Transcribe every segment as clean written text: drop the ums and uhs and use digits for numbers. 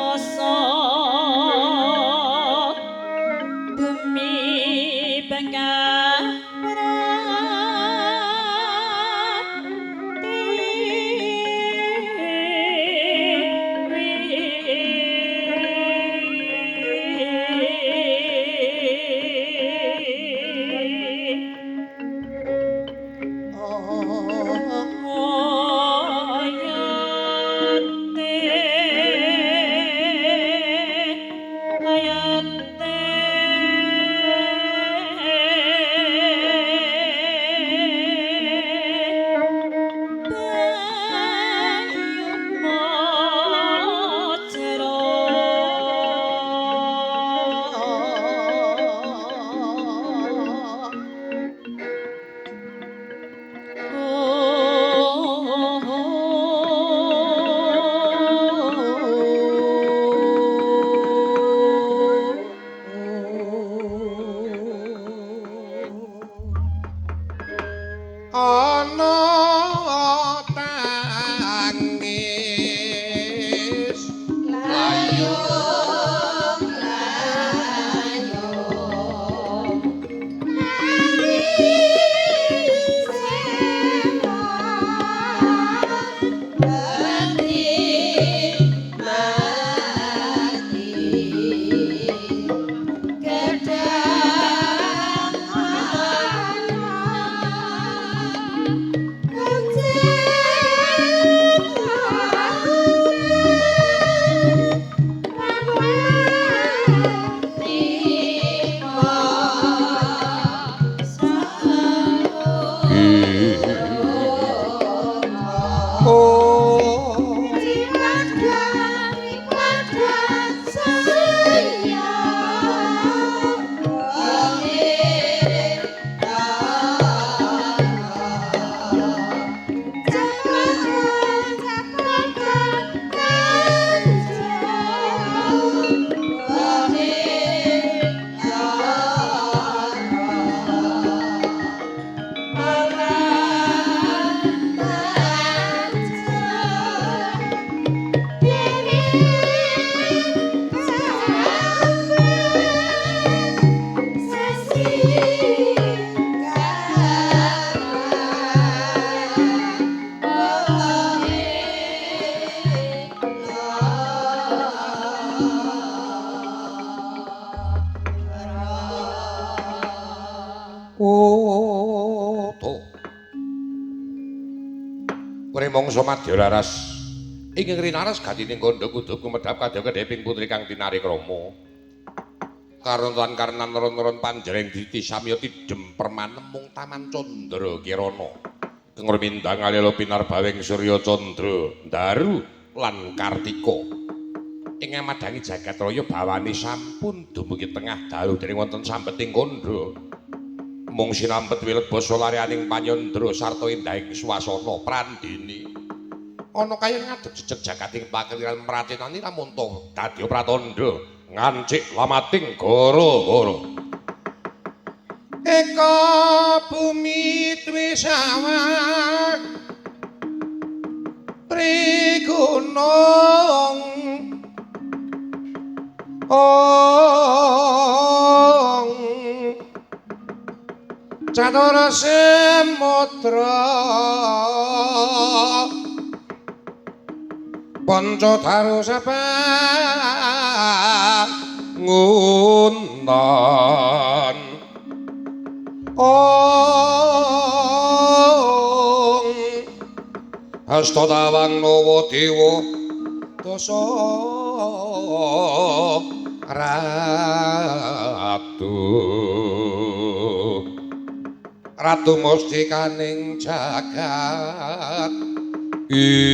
Basa bumi bangga Mangsa madya laras ingkang rinaras gatining kandha kudu kumedhap kadya kedheping putri kang tinari krama karontan karnan neron-neron panjereng diti samya tidhem permanemung taman candra kirana kang rumindang alila pinarbawing surya candra ndaru lan kartika ing madhangi jagat raya bawane sampun dumugi tengah dalu dening wonten sambeting kandha mung sinambet wilet basa laryaning panyandra sarta endahing swasana prandini ana kaya ngadeg jejeg jagating pakeliran mratenani lamunta dadi pratandha ngancik lamating gara-gara eka bumi twisawa prigunung ong catur samudra panca daru sabangunan ong hasta tawang nawa dewa dasa ratu ratu mustikaning jagat ing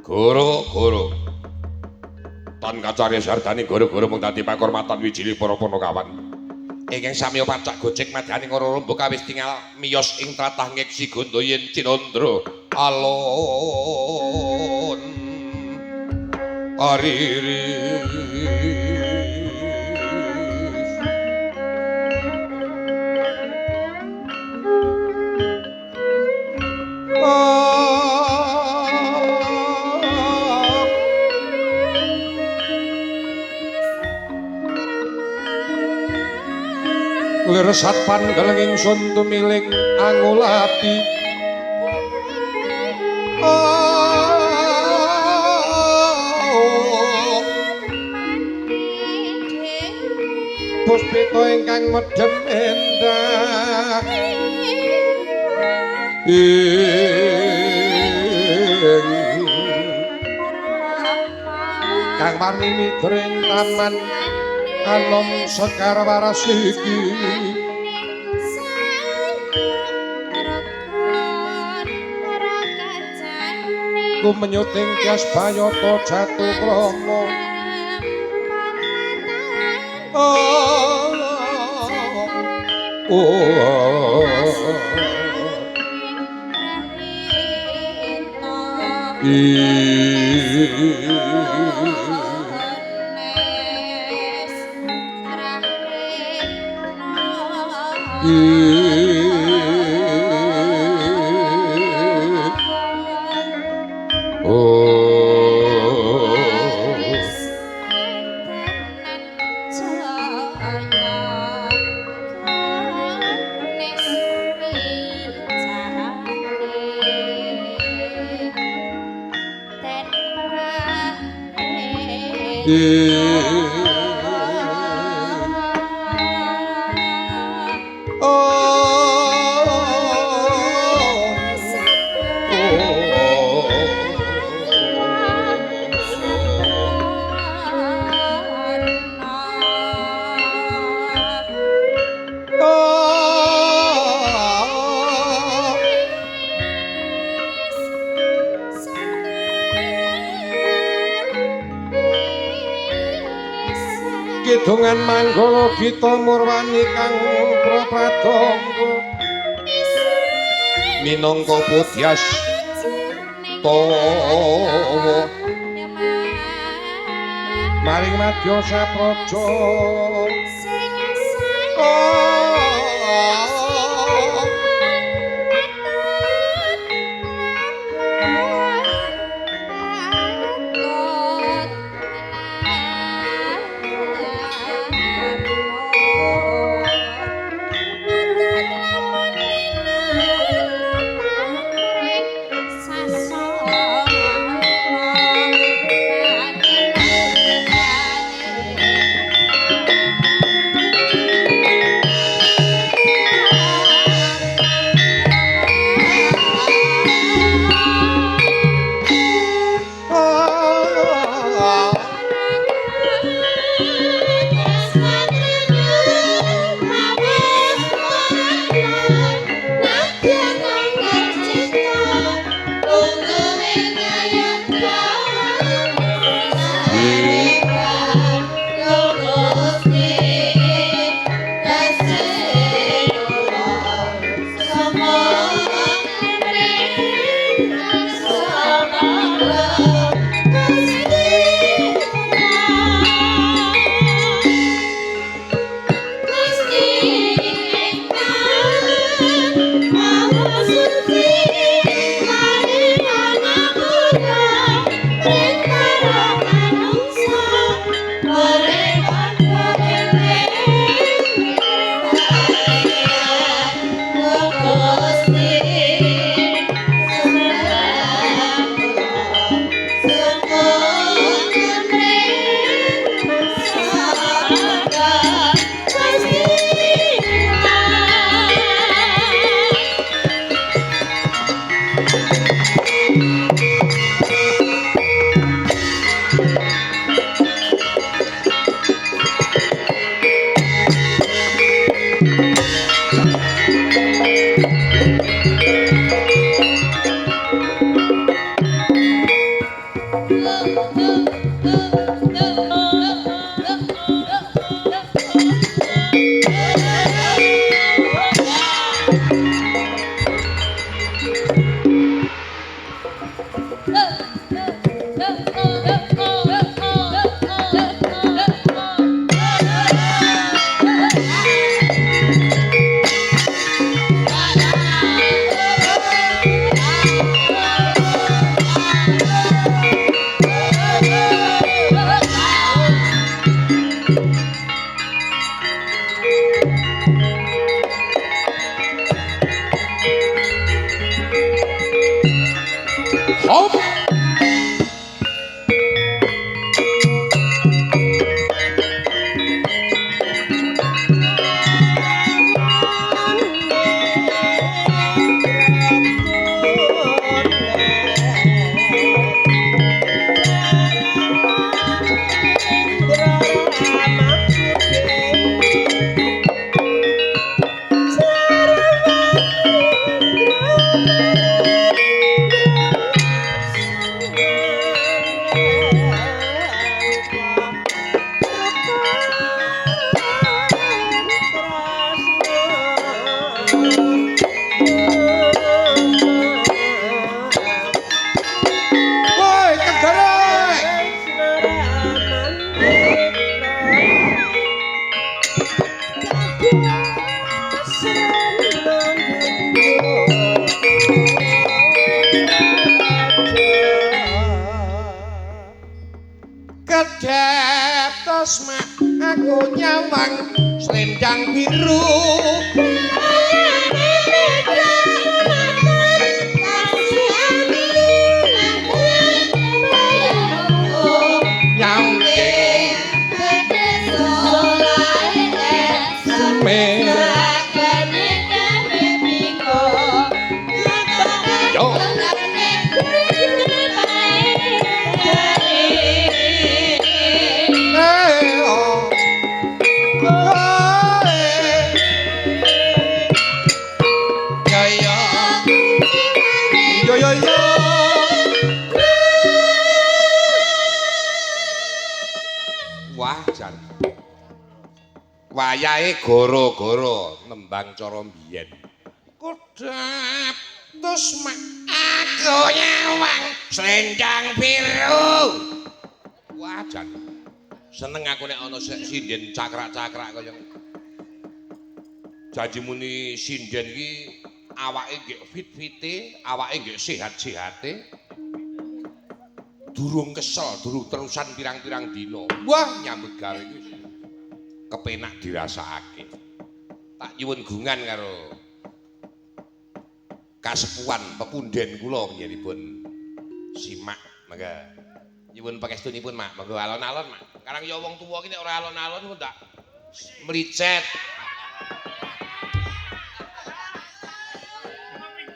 goro-goro tan kacarya sardani goro-goro mung dadi pakurmatan wijili para panakawan ingkang samya pacak gojek madyaning ora rembug kawis tingal miyos ing tlatah ngeksi gondo yen Cinandra alon ariris. Lirsat pandeleng ingsun tumiling angulati. Puspita ingkang medhem endah kang warni midring taman anom sekar waras iki. Kumenyuting tyas bayata jatuh krama. Kidungan manggala gita murwani kang prapradangga minangka pudyas tawa maring madya sapraja. Hop. Woi, kegarek. Kedep tos mak aku nyawang selendang biru. Nyangking me. Yo. Eh, oh. Eh. Ya ya. Yo yo yo. Wah, jan. Wayahe goro-goro nembang cara mbiyen. Kodhap tus mak aku nyawang selendang biru. Wah, jan. Seneng aku nek ana sinden cakrak-cakrak kaya janji muni sinden iki awake nggih fit-fite, awake nggih sehat-sehate. Durung kesel, durung terusan pirang-pirang dina. Wah, nyambut gawe iki kepenak dirasakake. Tak nyuwun gungan karo kasepuhan pepunden kula njenipun Simak mangga. Nyuwun pangestunipun, Mak. Monggo alon-alon, Mak. Karang ya wong tuwa ki nek ora alon-alon kok ndak mlicet.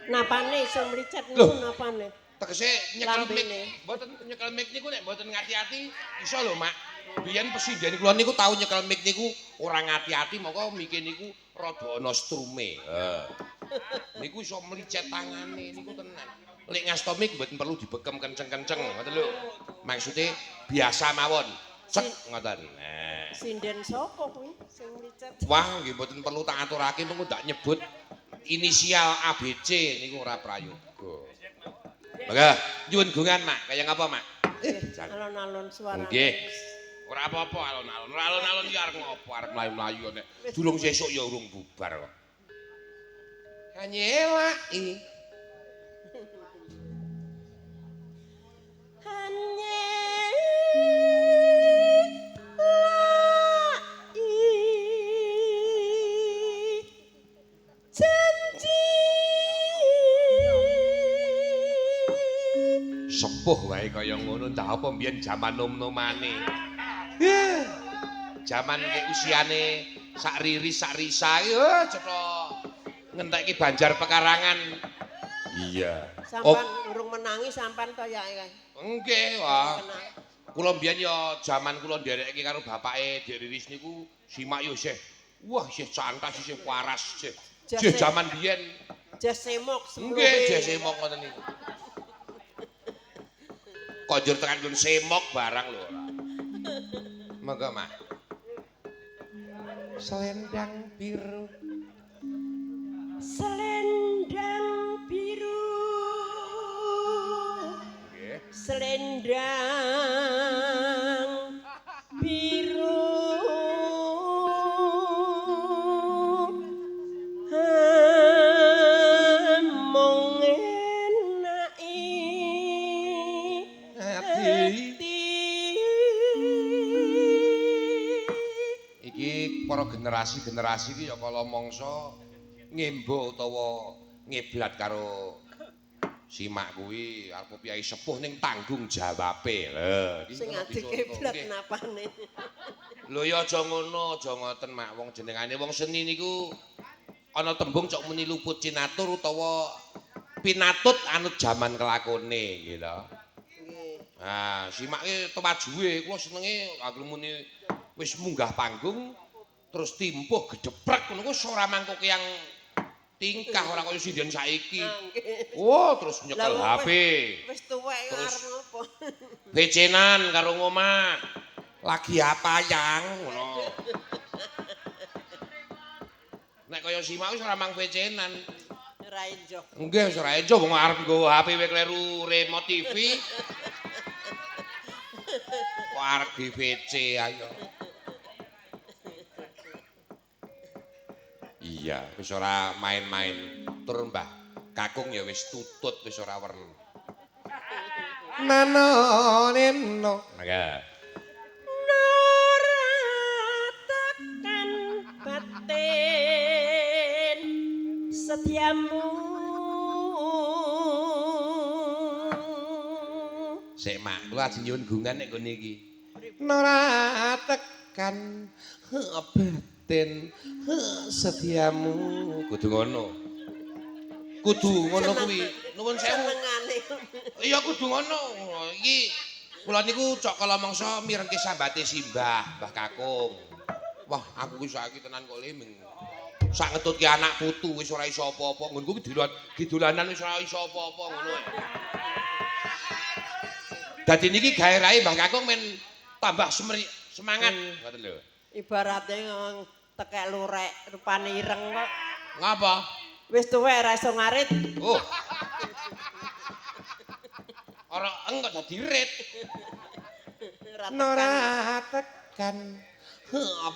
Napane iso mlicet niku napane? Tegese nyekel mic. Mboten nyekel mic niku nek mboten ngati-ati iso lho, Mak. Biyen presiden kula niku tau nyekel mic niku ora ngati-ati mongko mike niku rada ana strume. Heeh. Niku iso mlicet tangane niku tenan. Lek ngasto mic mboten perlu dibekem kenceng-kenceng ngoten lho. Maksude biasa mawon. Cek ngoten. Nah. Sinden sapa kuwi sing mlicet? Wah, nggih mboten perlu tak aturake mengko ndak nyebut inisial ABC niku ora prayoga. Mangga nyuwun gungan, Mak. Kaya ngapa, Mak? Alon-alon suarane. Nggih. Ora apa-apa alon-alon. Ora alon-alon iki arep ngopo? Arep mlayu-mlayu nek durung sesuk ya urung bubar kok. Hanyelaki. Sepuh wae kaya ngono ndak apa mbiyen jaman nom-nomane. Jaman ke usiane sak riris sak risa iki cetha ngentekke Banjar Pekarangan. Iya. Sampan urung menangi sampan to ya kae. Nggih, wah. Kula mbiyen ya jaman kula nderekke karo bapake Dik Riris niku simak yo isih. Wah, isih cantas isih waras isih. Isih jaman biyen. Jas semok semrohe. Nggih, jas semok ngoten niku. Kok njur tekan nggon semok barang lho ora. Monggo, Mak. Selendang biru. Selendang biru. Nggih. Selendang biru. Mung enaki ati. Iki para generasi-generasi iki ya kala mangsa ngembo utawa ngeblat karo Simak kuwi arep piyai sepuh ning tanggung jawabe. Lho, sing adi kiblat napane. Lho ya aja ngono, aja ngoten mak wong jenengane wong seni niku ana tembung cok muni luput cinatur utawa pinatut anut jaman kelakone nggih to. Nggih. Nah, simak ki temajuwe kula senenge anggere muni wis munggah panggung terus timpuh gedeprek ngono ku ora mangko yang tingkah ora kaya sinden saiki. Oh, terus nyekel HP. Wis tuwek arep ngopo? Becenan karo ngomah. Lagi apa yang ngono. Nek kaya simak wis ora mang becenan. Ora enjo. Nggih, wis ora enjo wong arep nggawa HP wae kleru remote TV. Kok arep di VC ayo. Iya, wis ora main-main. Tur Mbah Kakung ya wis tutut wis ora werna. Nano neno. Mangga. Ora tekan batin setiamu. Sik mak, kula ajeng nyuwun gungan nek nggone iki. Ora tekan batin setiamu. Kudu ngono. Kudu ngono kuwi. Nuwun sewu. Iya kudu ngono. Iki kula niku cok kala mangsa mirengke sambate simbah, Mbah Kakung. Wah, aku ki saiki tenan kok liming. Sak ngetutke anak putu wis ora iso apa-apa. Nggonku ki dolanan wis ora iso apa-apa ngono. Dadi niki gaerahe Mbah Kakung men tambah semangat ngoten lho. Ibarate tekek lurek rupane ireng kok. Ngapa? Wis tuwek ora iso ngarit. Oh. Ora eng kok dadi rit. Ora tekan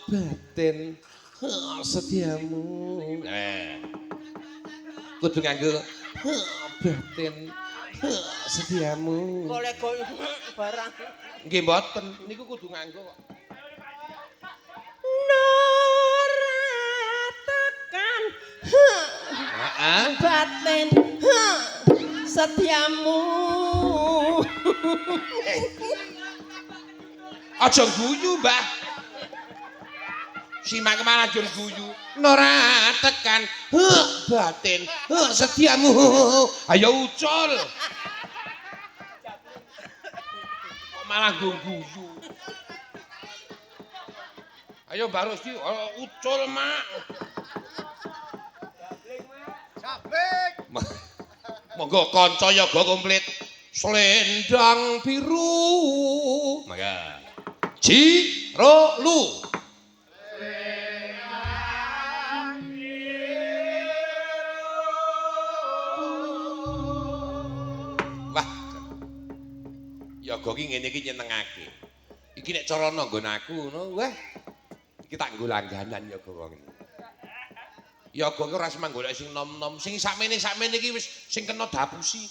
batin setiamu. Kudu nganggo batin setiamu. Golek barang. Nggih mboten, niku kudu nganggo kok. Ora tekan batin setiamu. Aja guyu, Mbah. Simak malah jur guyu. Ora tekan batin setiamu. Ayo ucul. Kok malah guyu. Ayo Mbah Rusdi, ucul, Mak. Sabik. Monggo kanca yoga komplit. Selendang biru. Mangga. Ji ro lu. Selendang biru. Wah. Yoga ki ngene iki nyenengake. Iki nek cara nggon aku ngono, wah. Iki tak nggo langganan yoga wong iki. Yoga ki ora semang golek sing nom-nom, sing sakmene-sakmene iki wis sing kena dapusi.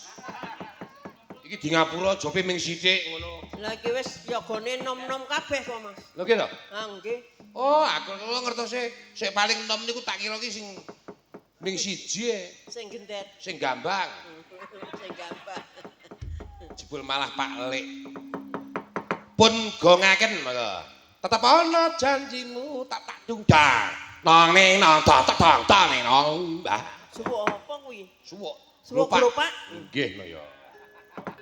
Iki di ngapura jope ming sithik ngono. Lah iki wis yogane nom-nom kabeh kok, Mas. Lho nggih to? Ha nggih. Oh, aku kula ngertose sik paling nom niku tak kira ki sing ming siji e. Sing gendet. Sing gambang. Sing gambang. Jebul malah Pak Lek. Pun gongaken monggo. Tetep ana janjimu tak tak dungdang. Nong ning nong tak tak tang tang ning nong. Mbah. Suwuk apa kuwi? Suwuk. Suwuk glopak. Nggih lho ya.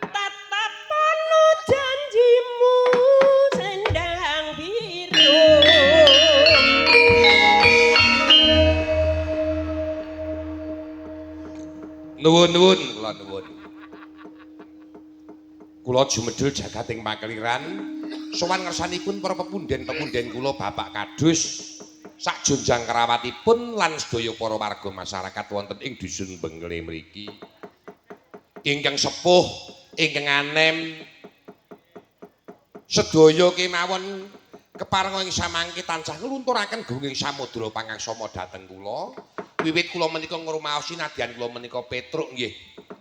Tetep ana janjimu selendang biru. Nuwun-nuwun kula nuwun. Kula jumedhul jagating pakeliran sowan ngersanipun para pepunden-pepunden kula Bapak Kadus sak junjang kerawatipun lan sedaya para warga masyarakat wonten ing dusun Bengle mriki. Ingkang sepuh, ingkang anem sedaya kemawon keparenga ing samangke tansah nglunturaken gunging samudra pangaksama dhateng kula. Wiwit kula menika ngrumaosi nadyan kula menika Petruk nggih.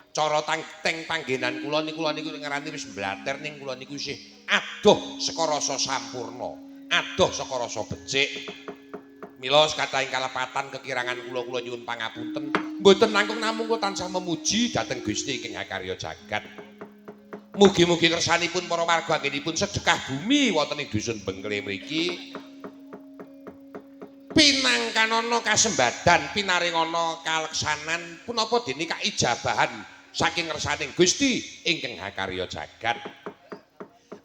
Cara teng panggenan kula niku kula niku ngerani wis mblater ning kula niku isih adoh saka rasa sampurna, adoh saka rasa becik. Mila kathah ing kalepatan kekirangan kula kula nyuwun pangapunten. Mboten langkung namung kula tansah memuji dhateng Gusti ingkang akarya jagat. Mugi-mugi kersanipun para warga anggenipun sedekah bumi wonten ing dusun Bengkle mriki pinangkanana kasembadan pinaringana kaleksanan punapa dene kaijabahan saking ngersaning Gusti ingkang akarya jagat.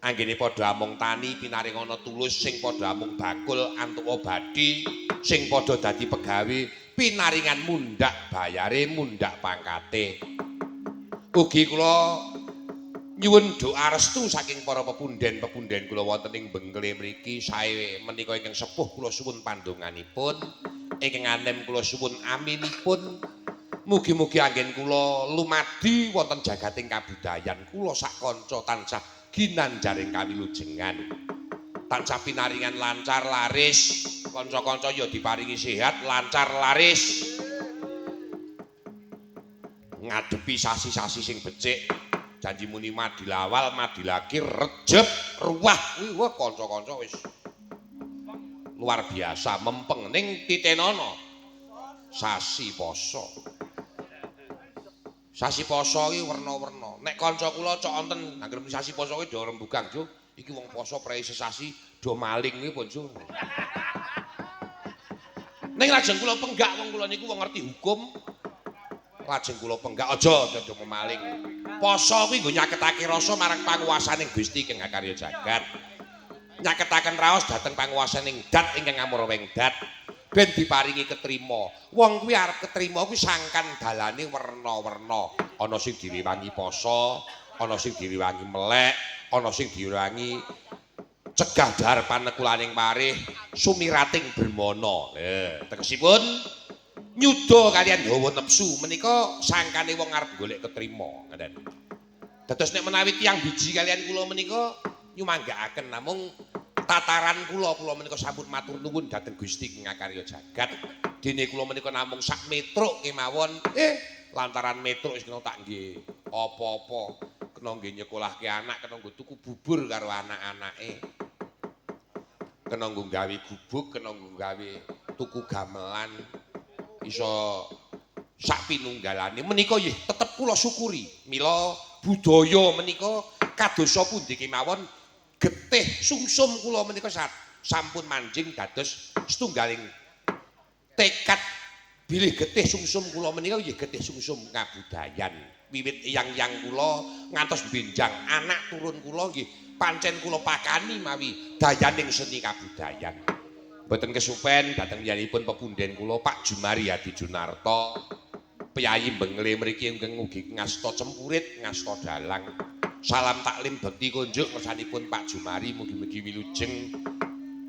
Anggene padha amung tani pinaringana tulus, sing padha amung bakul antuk bathi, sing padha dadi pegawe pinaringan mundhak bayare mundhak pangkate. Ugi kula nyuwun doa restu saking para pepunden-pepunden kula wonten ing Bengkle mriki, sae menika ingkang sepuh kula suwun pandonganipun, ingkang anem kula suwun aminipun. Mugi-mugi anggen kula lumadi wonten jagating kabudayan kula sak kanca tansah ginanjaring kawilujengan. Tansah pinaringan lancar laris, kanca-kanca ya diparingi sehat, lancar laris. Ngadepi sasi-sasi sing becik. Janji muni madilawal, madilakir, rejeb, ruwah. Kuwi wah kanca-kanca wis luar biasa mempeng ning titenono. Sasi poso. Sasi poso iki werna-werna. Nek kanca kula cok wonten anggere muni sasi poso kuwi do rembugan, Jo. Iki wong poso prei sesasi do maling kuwi pun, Jo. Ning lajeng kula penggak wong kula niku wong ngerti hukum. Lajeng kula penggak aja aja memaling. Poso kuwi nggo nyaketake rasa marang panguwasaning Gusti ingkang akarya jagat. Nyaketaken raos dhateng panguwasaning dat ingkang amara wing dat ben diparingi ketrima. Wong kuwi arep ketrima kuwi sangkan dalane werna-werna. Ana sing direwangi poso, ana sing direwangi melek, ana sing direwangi cegah dhahar panekulaning parih sumirating bermana. Lha, tegesipun nyuda kalian hawa nepsu menika sangkane wong arep golek ketrima, ngoten. Dados nek menawi tiyang biji kalian kula menika nyumanggaaken namung tataran kula, kula menika sampun matur nuwun dhateng Gusti ing akarya jagat. Dene kula menika namung sak metruk kemawon, lantaran metruk wis kena tak nggih apa-apa, kena nggih nyekolahke anak, kena nggo tuku bubur karo anak-anake. Kena nggo gawe gubuk, kena nggo gawe tuku gamelan. Iso sak pinunggalane menika nggih tetep kula syukuri. Mila budaya menika kadosa pundi kemawon getih sungsum kula menika sampun manjing dados setunggaling tekad bilih getih sungsum kula menika nggih getih sungsum kabudayan. Wiwit eyang-eyang kula ngantos benjang anak turun kula nggih pancen kula pakani mawi dayaning seni kabudayan. Mboten kesupen dhateng piyayipun pepunden kula Pak Jumari Hadi Junarto, piyayi Bengle mriki ingkang ugi ngasta cempurit, ngasta dalang. Salam taklim bekti kunjuk ngersanipun Pak Jumari, mugi-mugi wilujeng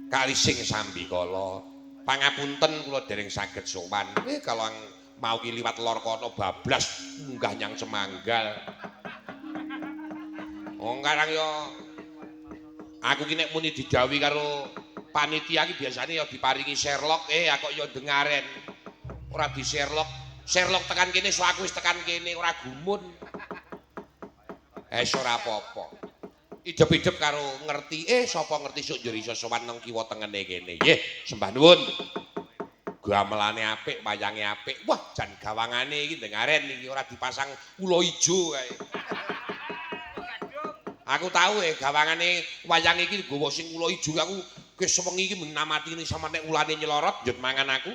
kalising sambikala. Pangapunten kula dereng saged sowan. Kalau mau ki liwat lor kono bablas munggah nyang Semanggal. Wong karang yo aku ki nek muni didhawuhi karo panitia ki biasane ya diparingi Sherlock, aku ya dengaren. Ora di Sherlock. Sherlock tekan kene, so aku wis tekan kene ora gumun. Ora apa-apa. Idep-idep karo ngerti, sapa ngerti sok njur iso sowan nang kiwa tengene kene. Nggih, sembah nuwun. Gamelane apik, wayange apik. Wah, jan gawangane iki dengaren iki ora dipasang ula ijo kae. Aku tahu gawangane wayang iki nggawa sing ula ijo aku wis sewengi iki menamatine sama nek ulane nyelorot njut mangan aku.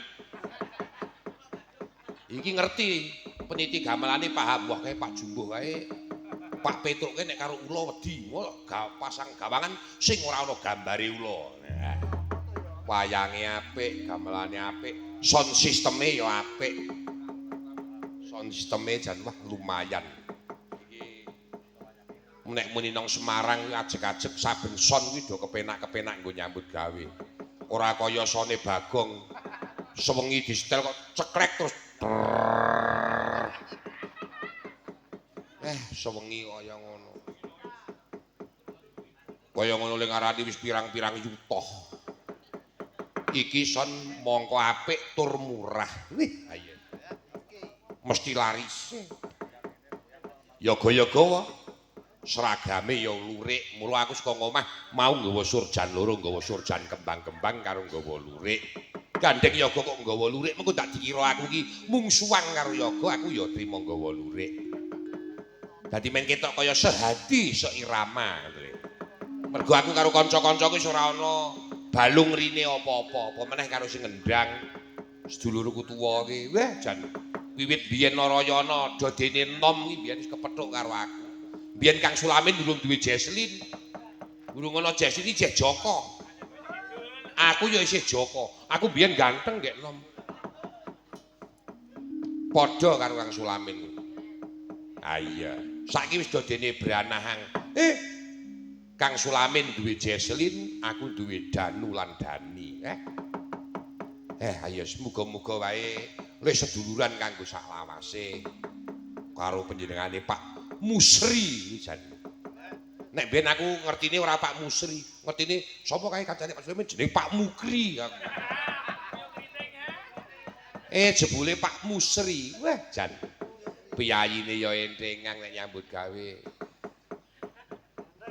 Iki ngerti peniti gamelane paham, wah kae Pak Jumbuh kae Pak Petruk kae nek karo ula wedi, wah pasang gawangan sing ora ana gambare ula. Nah, wayange apik, gamelane apik, sound sisteme ya apik. Sound sisteme jan wah lumayan. Iki nek muni nang Semarang ajeg-ajeg saben sound kuwi do kepenak-kepenak nggo nyambut gawe. Ora kaya sone Bagong. Sewengi di-setel kok cekrek terus. Sewengi kaya ngono. Kaya ngono ling ngarani wis pirang-pirang yuta. Iki son mongko apik tur murah. Wih, ayo. Mesti laris. Yoga-yoga wae. Seragame ya lurik. Mula aku saka ngomah mau nggawa surjan loro, nggawa surjan kembang-kembang karo nggawa lurik. Gandeng yoga kok nggawa lurik, mengko tak dikira aku ki mungsuhan karo yoga, aku ya trimo nggawa lurik. Dadi men ketok kaya sehati seirama ngono. Mergo aku karo kanca-kancaku wis ora ana balung rine apa-apa, apa meneh karo sing ngendang sedulurku tuwa ki. Wah, jan wiwit biyen Narayana dodene enom ki biyen wis kepethuk karo aku. Biyen Kang Sulamin durung duwe Jesslyn. Durung ana Jesslyn iki jeh Joko. Aku ya isih Joko. Aku biyen ganteng gek enom. Padha karo Kang Sulamin. Ah iya, saiki wis dodene branahang. Kang Sulamin duwe Jesslyn, aku duwe Danu lan Dani. Ayo muga-muga wae luwih seduluran kanggo saklawase karo panjenengane Pak Musri jan. Nek biyen aku ngertine ora Pak Musri, ngertine sapa kae kancane Pak Sulamin jenenge Pak Mukri aku. Jebule Pak Musri. Wah, jan. Piyayine ya entengan nek nyambut gawe.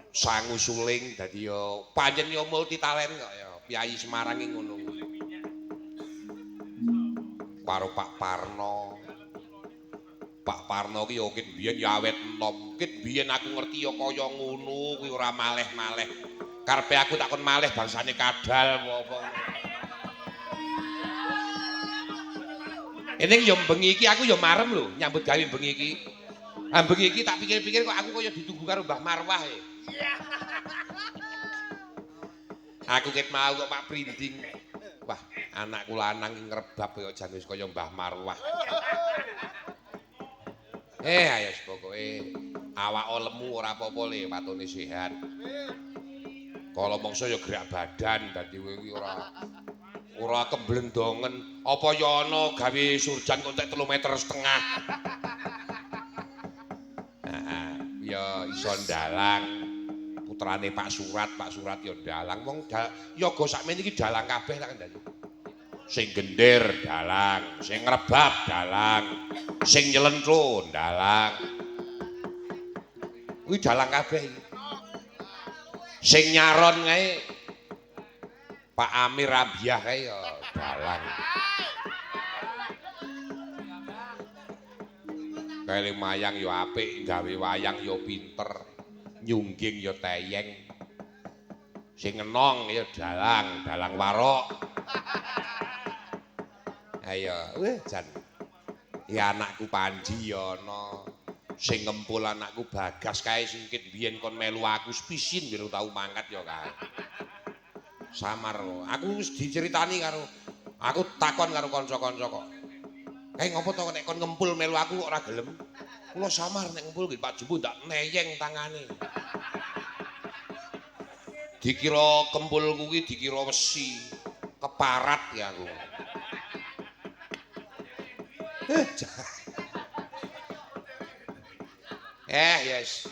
Sangu suling dadi ya pancen ya multi talent kok ya. Piyayi Semarang iki ngono. Karo Pak Parno. Pak Parno ki ya ket biyen ya awet enom. Ket biyen aku ngerti ya kaya ngono kuwi ora maleh-maleh. Karepe aku tak kon maleh bangsane kadal apa-apa. Ening ya bengi iki aku ya marem lho nyambut gawe bengi iki. Ah bengi iki tak pikir-pikir kok aku kaya ditunggu karo Mbah Marwah e. Aku ket mau kok Pak Prinding. Wah, anakku lanang iki ngrebab kaya jan wis kaya Mbah Marwah. Ayo pokoke awak lemu ora apa-apa le, watone sehat. Kala mangsa ya gerak badan dadi kowe iki ora kemblendongen. Apa ya ana gawe surjan kok entek 3,5 meter. Heeh, ya iso ndalang. Putrane Pak Surat ya ndalang. Wong yoga sakmene iki dalang kabeh tak kandhani. Sing gendir dalang, sing ngrebab dalang, sing nyelentu dalang. Kuwi dalang kabeh iki. Sing nyaron kae Pak Amir Ambiah kae ya dalang. Kae mayang ya apik, gawe wayang ya pinter, nyungging ya teyeng. Sing ngenong ya dalang, dalang warok. Ayo, weh jan. Ya anakku Panji ya ana. Sing ngempul anakku Bagas kae sing ket biyen kon melu aku sepisin biyen tau mangkat ya kae. Samar. Aku wis diceritani karo aku takon karo kanca-kanca kok. Kae ngopo to nek kon ngempul melu aku kok ora gelem? Kula samar nek ngempul nggih Pak Jumbo ndak neyeng tangane. Dikira kempul kuwi dikira wesi. Keparat ya aku. Yes.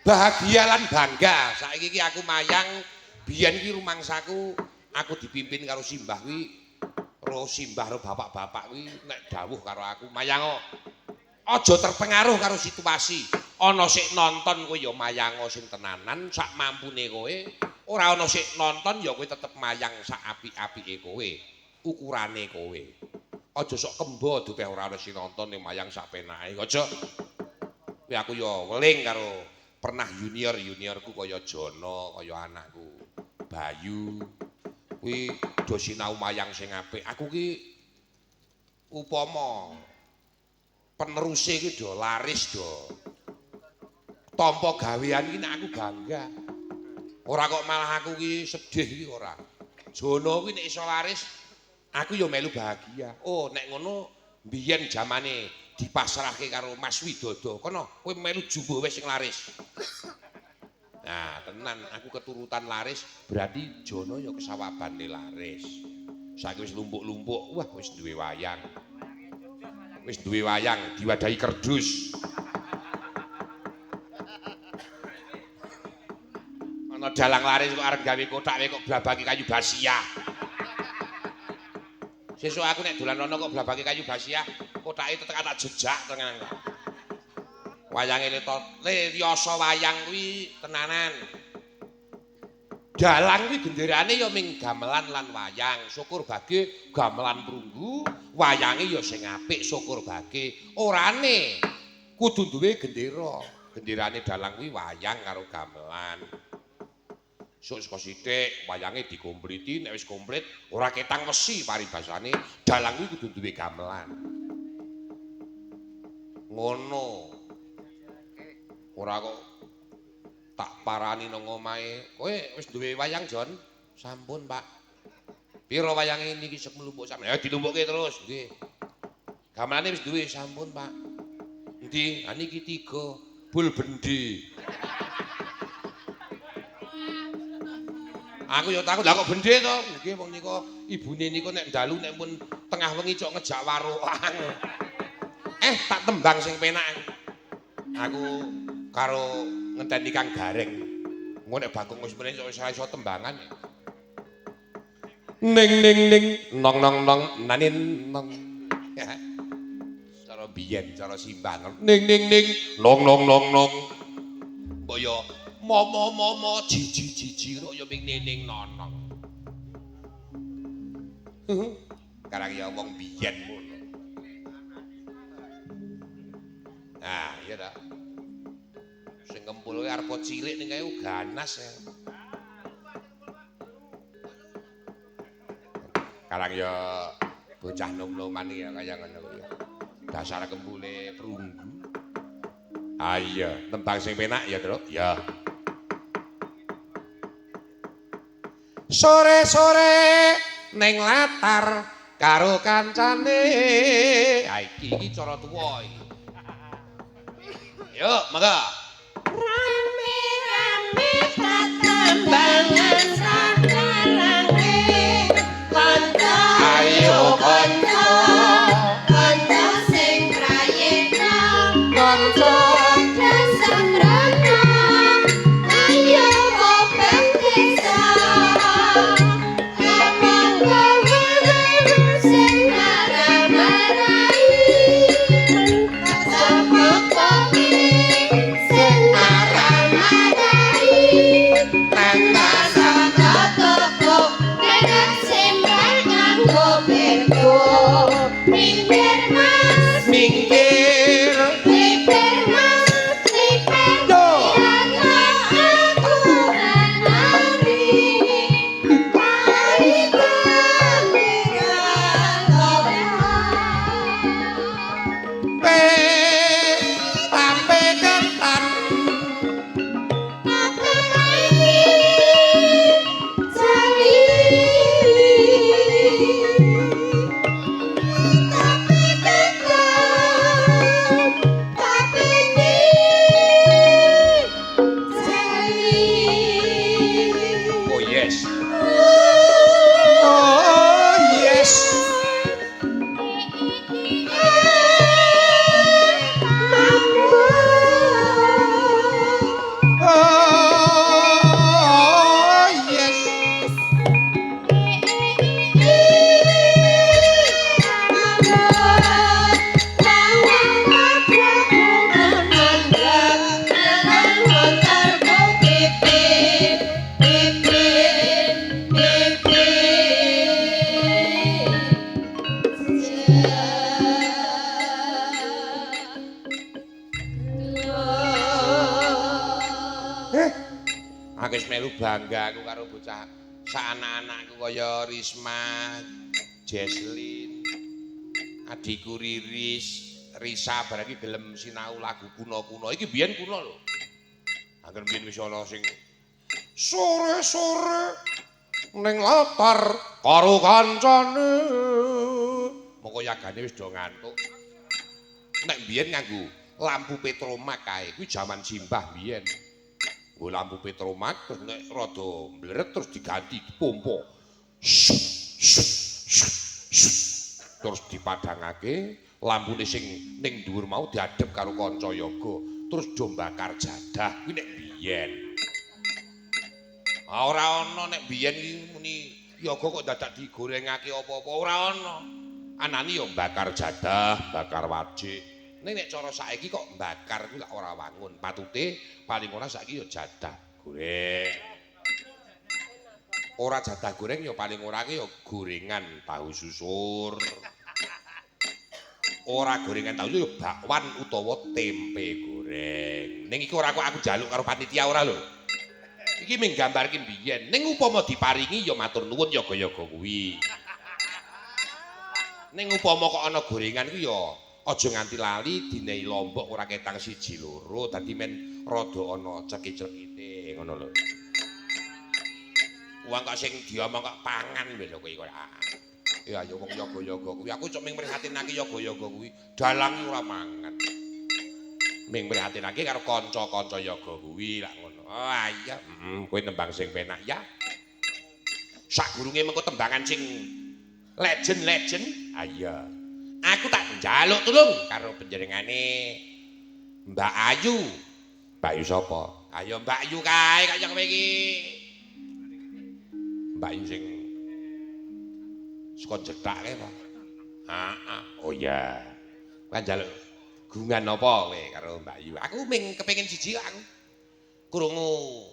Bahagia lan bangga. Saiki iki aku mayang, biyen iki rumangsaku aku dipimpin karo simbah kuwi, ro simbah ro bapak-bapak kuwi nek dawuh karo aku, mayango. Aja terpengaruh karo situasi. Ana sik nonton kowe ya mayango sing tenanan sak mampune kowe. Ora ana sik nonton ya kowe tetep mayang sak apik-apike kowe, ukurane kowe. Aja sok kembo dupeh ora ana sing nonton ning mayang sak penake. Aja. Kuwi aku ya weling karo pernah junior-juniorku kaya Jono, kaya anakku Bayu. Kuwi do sinau mayang sing apik. Aku ki upama peneruse ki do laris do tampa gawean iki nek aku bangga. Ora kok malah aku ki sedih iki ora. Jono kuwi nek iso laris aku ya melu bahagia. Oh, nek ngono biyen jamane dipasrahke karo Mas Widodo. Kono kowe melu jumbuh wis sing laris. Nah, tenan aku keturutan laris berarti Jono ya kesawabane laris. Saiki wis lumpuk-lumpuk, wah wis duwe wayang. Wis duwe wayang diwadahi kerdus. Ana dalang laris kok arep gawe kothak kok blabake kayu basiah. Sesuk aku nek dolan rono kok blabake kayu basiah, kothake tetep tak jejak tenan. Wayange le yasa wayang kuwi tenanan. Dalang kuwi genderane ya ming gamelan lan wayang. Syukur bage gamelan prunggu, wayange ya sing apik syukur bage. Orane kudu duwe gendera. Genderane dalang kuwi wayang karo gamelan. Sok saka sithik wayange dikompliti, nek wis komplit ora ketang wesi paribasane, dalang kuwi kudu duwe gamelan. Ngono. Ora kok tak parani nang omahe. Kowe wis duwe wayang, Jon? Sampun, Pak. Piro wayange niki sek mlumpuk sampe? Ya dilumpukke terus, nggih. Gamelane wis duwe, sampun, Pak. Endi? Ha niki 3, bul bendi. Aku ya takut, lah kok bende to? Nggih wong nika ibune nika nek dalu nek pun tengah wengi cok ngejak warukan. Tak tembang sing penak. Aku karo ngenteni Kang Gareng. Engko nek Bagong wis mrene kok wis ora iso tembangan. Ning ning ning nong nong nong nanin nong. Cara biyen, cara simbang. Ning ning ning nong nong nong nong. Mbok yo mo mo mo mo ji ji ji ji kok yo ming ning nonong. Karang ya wong biyen ngono. Nah, iya ta. Sing kempul kuwi arep cilik ning kae ganas ya. Karang ya bocah nom-noman ya kaya ngono kuwi. Dasar kempule prunggu. Ah iya, tembang sing penak ya, Truk. Ya. Sore-sore ning latar karo kancane. Ha iki iki cara tuwa iki. Yuk, monggo. Rame-rame tatambangan sakarange kanca. Ayo kanca, kanca sing prayitna kanca sakrana. Ayo obeng desa kamangka wewe sing maramarai sapa kowe sing maramarai saka toko nenek sembah nganggo bergo minggir mas minggir Kliper mas kliper Yo. Aku nari tari pe tampe ketan Oh yes. Oh yes. Oh yes. Aku wis melu bangga aku karo bocah sak anak-anakku kaya Risma, Jeslin, adikku Riris, Risa barang iki gelem sinau lagu kuno-kuno. Iki biyen kuno lho. Angger biyen wis ana sing sore-sore ning latar karo kancane. Moko yagane wis do ngantuk. Nek biyen nganggo lampu petromak kae, kuwi jaman simbah biyen. Nggo lampu petromak terus nek rada mleret terus diganti dipompo. Terus dipadhangake lampune sing ning dhuwur mau diadhep karo kanca yoga, terus do mbakar jadah kuwi nek biyen. Ah ora ana nek biyen iki muni yoga kok dadak digorengake apa-apa ora ana. Anane ya mbakar jadah, bakar wajik. Ning nek cara saiki kok mbakar kuwi lak ora wangun. Patute paling ora saiki ya jadah goreng. Ora jadah goreng ya paling ora ki ya gorengan tahu susur. Ora gorengan tahu ya bakwan utawa tempe goreng. Ning iki ora kok aku njaluk karo panitia ora lho. Iki mung gambarke biyen. Ning upama diparingi ya matur nuwun yoga-yoga kuwi. Ning upama kok ana gorengan kuwi ya aja nganti lali dinehi lombok ora ketang siji loro dadi men rada ana cekit-cekite ngono lho. Wong kok sing diomong kok pangan lho kowe kok. Ya ayo wong yoga-yoga kuwi aku cok ming prihatinake yoga-yoga kuwi dalang ora mangan. Ming prihatinake karo kanca-kanca yoga kuwi lak ngono. Oh iya, kowe nembang sing penak ya. Sagurunge mengko tembangan sing legend-legend. Ah iya. Aku tak njaluk tulung karo panjenengane Mbak Ayu. Mbak Ayu sapa? Ayo Mbak Ayu kae kaya kowe iki. Mbak Ayu sing saka jethake ta. Heeh. Oh iya. Kowe njaluk gungan apa kowe karo Mbak Ayu? Aku ming kepengin siji kok aku. Krungu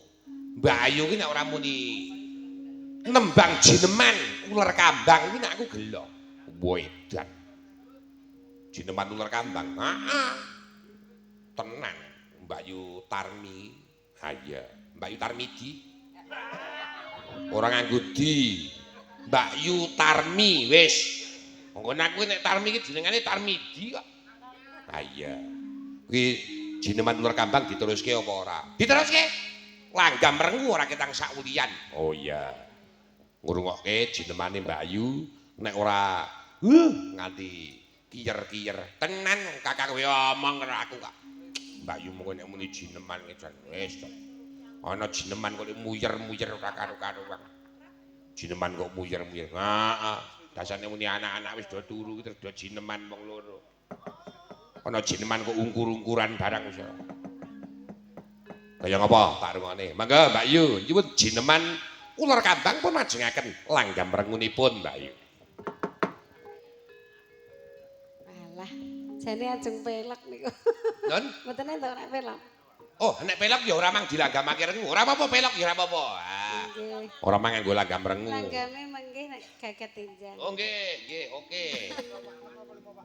Mbak Ayu ki nek ora muni nembang jineman uler kambang kuwi nek aku gelo. Wedan. Jineman uler kambang. Heeh. Tenang Mbak Ayu Tarmi. Ha iya, Mbak Ayu Tarmidi. Ora nganggo di. Mbak Yu Tarmi wis. Monggo aku nek Tarmi iki jenengane Tarmidi kok. Ha iya. Kuwi jineman uler kambang diteruske apa ora? Diteruske. Langgam rengu ora ketang sakulian. Oh iya. Ngrungokke jinemane Mbak Ayu nek ora nganti kiyer-kiyer. Tenan kakak kowe omong karo aku kok. Mbak Yu mengko nek muni jineman jan wis. Ana jineman kok muyer-muyer ora karo-karuan. Jineman kok muyer-muyer. Heeh. Dasane muni anak-anak wis do turu terus do jineman wong loro. Ana jineman kok ungkur-ungkuran barang wis. Kaya ngapa tak rungokne. Mangga Mbak Yu, nyuwun jineman uler kambang pun majengaken langgam rengunipun Mbak Yu. Alah, jane ajeng pelek niku. Nun? Mboten entuk nek pelek. Oh, nek pelek ya ora mang dilanggamake rengu. Ora apa-apa pelek ya ora apa-apa. Ah. Nggih. Ora mang nganggo langgam rengu. Langgame mengke nek gaget enjang. Oh nggih, nggih, oke.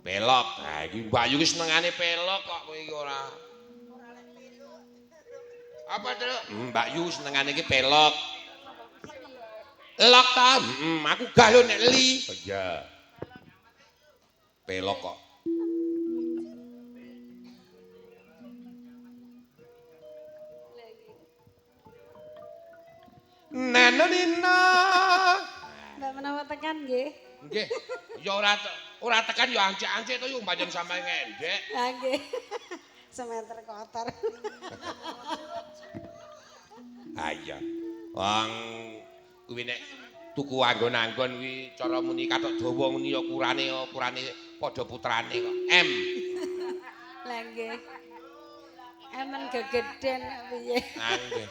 Pelok. Nah iki Mbak Yu ki senengane pelok kok kowe iki ora. Apa, Truk? Mbak Yu senengane iki pelok. Lok ta? Aku gah lho nek li. Oh iya. Pelok kok. Neno nina. Mbak menawa tekan nggih. Nggih. Ya ora tekan ya ancik-ancik to yo pancen sampe ngendhek. Lah nggih. Semeter kotor. Ha iya. Wong kuwi nek tuku anggon-anggon kuwi cara muni kathok dawa muni ya ukurane padha putrane kok. M. Lah nggih. Emen gegeden piye. Ha nggih.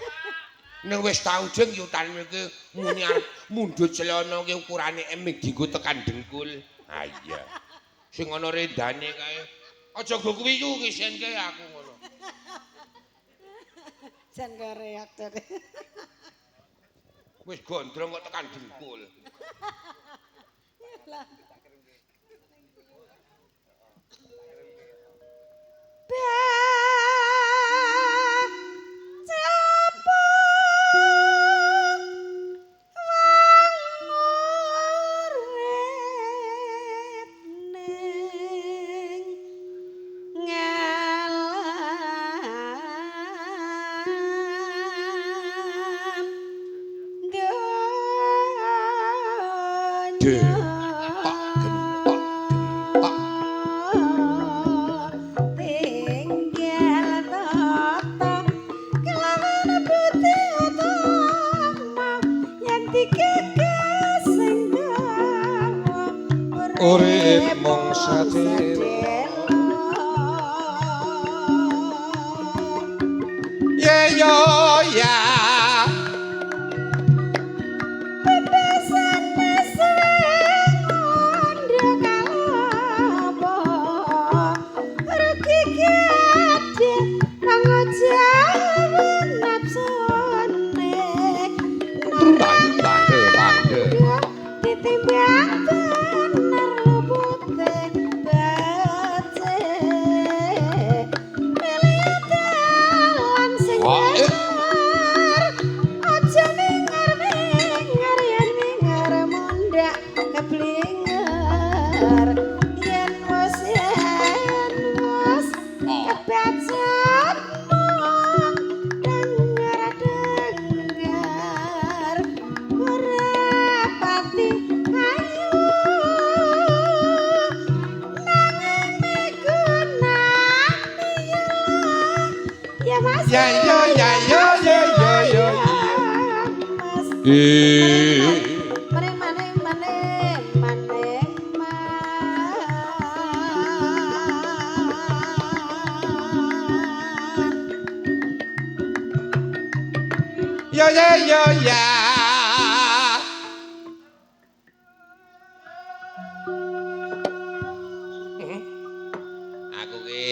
Ning wis tau jeng yutan iki muni arep mundhut celana ki ukurane M dienggo tekan dengkul. Ha iya. Sing ana rendane kae. Aja nggo kuwi yu kisenke aku ngono. Jan koreak jare. Wis gondrong kok tekan dengkul. Lah. Urip mung sadelo. Ye yo ya. Bebasane sing kandha kalapa rugi gedhe kang jawa nafsune. Truntan. Kebacut mung dengar-dengar ora pati ayu nanging migunani ya Mas. Ya ya ya ya ya ya ya. Mas. Eh. Mane mane mane mane man. Ya ya ya ya. Aku ki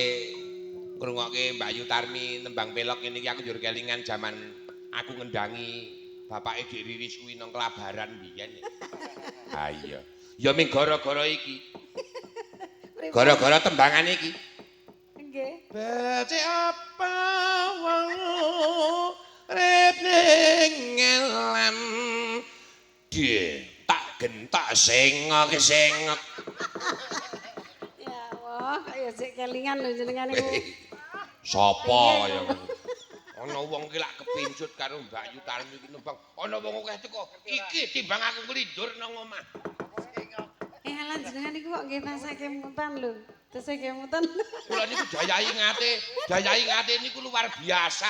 ngrungokke Mbak Yu Tarmi nembang pelok ngene iki aku njur kelingan jaman aku ngendangi bapake Dik Riris kuwi nang Klabaran biyen. Ha iya. Ya ming gara-gara iki. Gara-gara tembangan iki. Nggih. Becik apa wong urip ning ngelam. Die tak gentak sengok sengok. Ya Allah, kok ya sik kelingan lho jenengan niku. Sapa kaya ngono? Ana wong ki lak kepincut karo Mbak Yu Tarmi ki nembang. Ana wong akeh teko. Iki timbang aku nglindur nang omah. Eh lan jenengan niku kok nggih tasih kemutan lho. Tasih kemutan. Kula niku daya ingate niku luar biasa.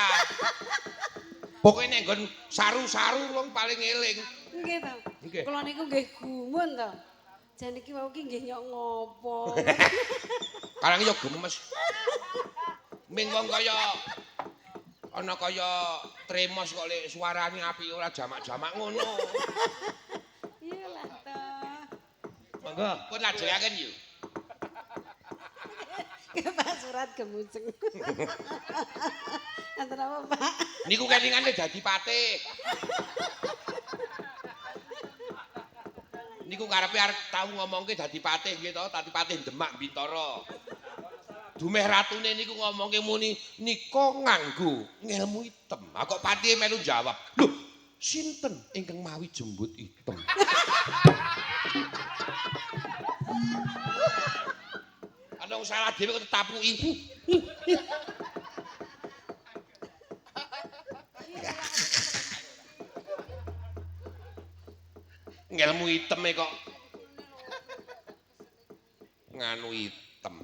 Pokoke nek nggon saru-saru wong paling eling. Nggih to. Nggih. Kula niku nggih gumun to. Jan iki wau ki nggih nyok ngopo. Karang yo gemes. Ming wong kaya ana kaya tremos kok lek suarane apik ora jamak-jamak ngono. Iya lah to. Monggo, pun lajengaken yu. Pak Surat gemuceng. Enten apa, Pak? Niku kelingane dadi patih. Niku karepe arep tau ngomongke dadi patih nggih to, dadi patih Demak Bintara. Dumeh ratune niku ngomongke muni nika nganggo ngelmu item. Ha kok patihe melu jawab. Lho, sinten ingkang mawi jembut item? Ana wong salah dhewe kok ditapuki. Ngelmu iteme kok nganu item.